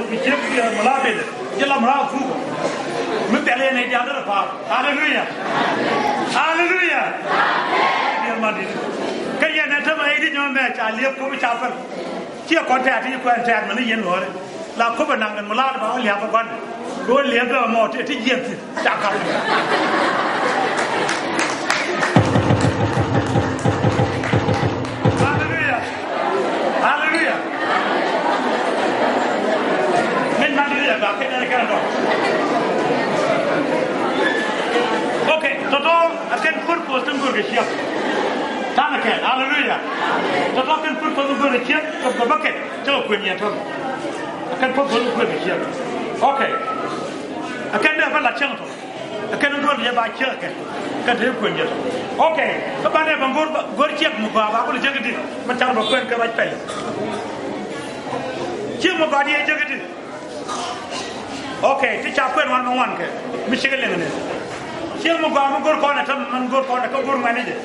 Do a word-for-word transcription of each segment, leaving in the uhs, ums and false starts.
Bi ciek, eh, mi la bel jɛ la mi la thuk. Mi thɛl yɛn ɛ diaal derɛ pa̱a̱r. Aleluya. Aleluya. Diɛn man di̱t. Kä yɛn ɛ tämɛ ɛ di nyɔmɛ ca liep kä bi ca päl. Ciɛ kɔn tɛ̈t ti kuɛn tɛ̈t mɛ ni yɛn ɣɔri. La köpɛ naŋ kɛn mi la̱r ba wä lia̱a̱ kɛ gua̱n. Kɛ wä lia̱a̱ bɛ mɔ ti, ti jiɛn thi̱n. Ca ka̱r. Aleluya. Aleluya. Min man di ria ba kɛ nɛn kɛn dɔ̱ŋ. Okay, tɔ̱tɔ̱ a kɛn purpose tin go̱r kɛ ciɛk. Ta̱nɛ kɛn. Aleluya. Tɔ̱tɔ̱ a kɛn purpose tin go̱r kɛ ciɛk. Tɔ̱ gɔbä kɛn. Cä kɛ kuën yɛn tɔ̱. Ɛ kɛn puɔ̱th go̱r kuën kɛ ciek. Okay. Ɛ kɛn dee bä lat cäŋ tɔ̱. Ɛ kɛn go̱r yɛ ba ciek ɛ kɛn. Kɛn te kuën yɛ tɔ̱. Okay. Kä banɛ bä go̱r, go̱r ciek mi gɔaa ba kulɛ jäk i̱di. Mɛ can bä kuën kɛ ruac pɛl. Ciek mi gɔaa di yɛ jäk i̱di. Okay. Ti ca kuën wan mi ŋuan kɛ. Mi cikɛ liŋ ni. Ciek mi gɔaa mi go̱r kɔn ɛ täämɛ, mɛn go̱r kɔn ɛ kä go̱r ŋuɛn i̱di.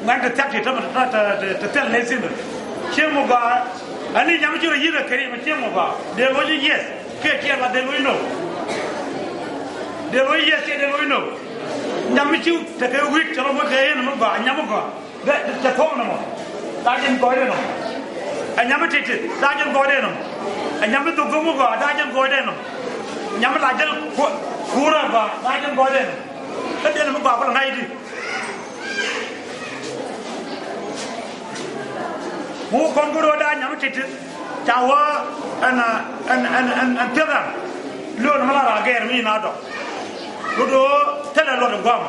Ŋuɛn ti thiak ti täämɛ ti, ti, ti, ti thil nɛ thi̱n. Ciek mi gɔaa. Ani nyam ci rɔ yi̱n rɛ kɛ ri mɛ cieŋ mɔ ba. Dee loc i̱ yes kiɛ kiɛ la dee loc no. Dee loc i̱ yes kiɛ dee loc no. Nyam mi ci tekɛ wi̱i̱t cɛ rɔ moc kɛ yen mi ba nyam mi gɔaa. Dee cɛ thuɔ̱k nɔmɔ. Daa jɛn gɔɔydɛ nɔmɔ. Ɛ nyam mi ti̱ti̱ daa jɛn gɔɔydɛ nɔmɔ. Ɛ nyam mi dhuk dhuk mi gɔaa daa jɛn gɔɔydɛ nɔmɔ. Nyam mi la jäl kuurä ba daa jɛn gɔɔydɛ nɔmɔ. Kä dee nɔmɔ ba kulɛ ŋa̱c i̱di. Ŋu kɔn go̱r ɣöö daa nyam ti̱ti̱ ca wä ɛn, ɛn, ɛn, ɛn, ɛn thiäk ɛn. Löön mi la raar gɛɛr mi na dɔk. Go̱r ɣöö thilɛ luɔt in gua̱a̱m.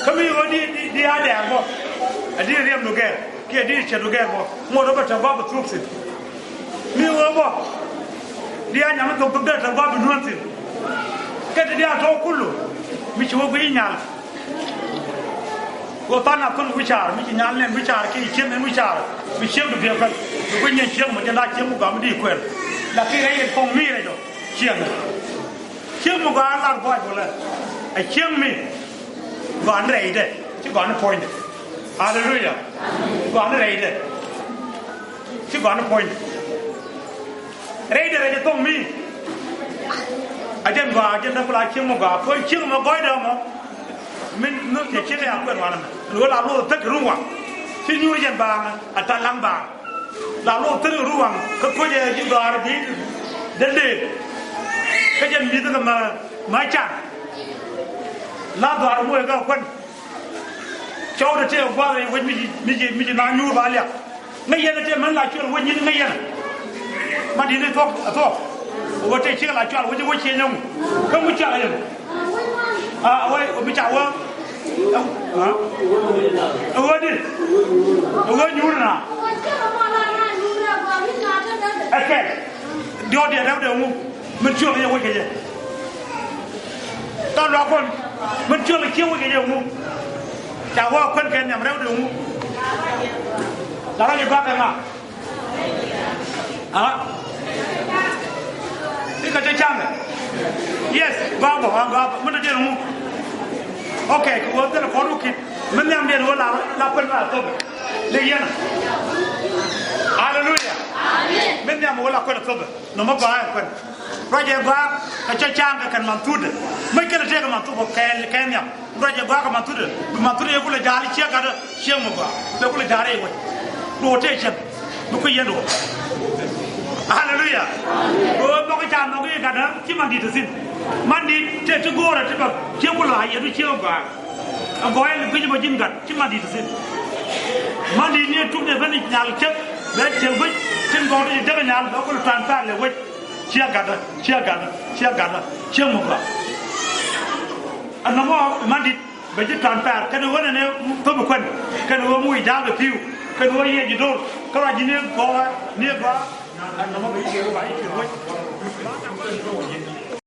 Kä mi ɣöö di, di, di a dɛɛr bä. A di riɛmdu gɛɛr kiɛ di cɛtdu gɛɛr bä. Ŋuɔ̱t ɣöö bɛ te gua̱a̱p bɛ thuɔ̱k thi̱n. Mi ɣöö bä di a nyam thok thok dee te gua̱a̱p bɛ nuɔ̱n thi̱n. Kɛ ti di a tɔ̱ kulu mi ci wä guiy nyal. Wä than a thun wi̱caar mi ci nyal nɛn wi̱caar kiɛ cieŋ nɛn wi̱caar. Mi cieŋ bi biɛ pɛl mi guiy nyɛn cieŋ mi jɛ la cieŋ mi gɔaa mi di kuɛl. Lakin rɛy yɛn kɔŋ mi rɛy jɔ cieŋ. Cieŋ mi gɔaa lar gɔɔy bä lɛ. A cieŋ mi gɔaa ni rɛydɛ ci gɔaa ni puɔ̱nydɛ. Aleluya. Gɔaa ni rɛydɛ ci gɔaa ni puɔ̱nydɛ. Rɛydɛ rɛy jɛ thok mi. A jɛn gɔaa a jɛn däk kula cieŋ mi gɔaa puɔ̱ny cieŋ mi gɔɔydɛ mɔ. Min nhök cɛ ciek ɛ a kuɛn wanɛ mɛ. Ni wä la loth thäk ru waŋ. Ci nyuur jɛn baaŋ a ta̱l laŋ baaŋ. La loth thäk ru waŋ kä koc ɛ ji̱ dhɔaar bi dee dee. Kä jɛn mi̱th kɛ mä, mä can. La dhɔaar muɔc kä kuɛn. Cɔw de tëë gua̱a̱th rɛy wec mi ci, mi ci, mi ci na nyuur ba liak. Ŋäc yɛn a tëë mɛn la cuɛl wec nyin ŋäc yɛn. Ma di̱t ni thuɔ̱k a thuɔ̱k. Wä tëë ciek la cual wec wec cieny ɛŋu. Kä ŋu cual a yɛn. A wä mi ca wä. A wä di. A wä nyuur na. Ɛ kɛl. Diɔt diɛ rɛw de ŋu. Min ciöl kɛ jɛ wec kɛ jɛ. Ka luak kɔn min ciöl kɛ ciek wec kɛ jɛ ŋu. Ca wä kuɛn kɛ nhiam rɛw de ŋu. La rɔ jɛ gɔak kɛ ŋa. A ikɛ cɛ caŋ kɛ. Yes, gɔak bɔ, gɔak bɔ min te diɛn ŋu. Okay, kɛ wä thil kɔn wä kit min nhiam diɛn wä la, la kuɛn la thop. Lek yɛn. Aleluya. Min nhiam wä la kuɛn thop. Nɔmɔ gɔaa ɛ kuɛn. Ruacɛ gɔaa kɛ cɔ ca̱a̱ŋ kɛ kɛn man thutdɛ. Mäc kɛn tëëkɛ man thut bä kɛɛl kɛ nhiam. Ruacɛ gɔaa kɛ man thutdɛ. Bi man thutdɛ yɛ kulɛ ja̱a̱l ciek gatdä ciek mɔ gɔaa. Bɛ kulɛ ja̱a̱l rɛy wec. Duɔ tëë cɛn. Bi kui̱ yɛn duɔ. Aleluya. Duɔ bɔk ca nɔk i̱ gatdä ci man di̱t ɛ thi̱n. Man di̱t tëë ti go̱o̱rɛ ti bä ciek kulɛ a yɛ du ciek gɔaa. A gɔɔy ɛn guic bä ji̱n gat ci man di̱t thi̱n. Man di̱t ni tuk dee ben i̱ nyal cäk bɛ cel guic tin gɔɔk ti dee ben nyal bɛ kul transfer lɛ wec. Ciɛ gatdä, ciɛ gatdä, ciɛ gatdä, ciɛ muk gat. A nɔmɔ man di̱t bɛ ji̱ transfer kɛn ɣöö nɛn ɛ thop i̱ kuɛn kɛn ɣöö muk i̱ ja̱a̱k i̱ pi̱w kɛn ɣöö yiëë ji̱ do̱r kä ruac ji̱ ni gɔɔy ni gɔaa. A nɔmɔ bɛ ji̱ kiɛ ɣöö ba ji̱ kiɛ wec.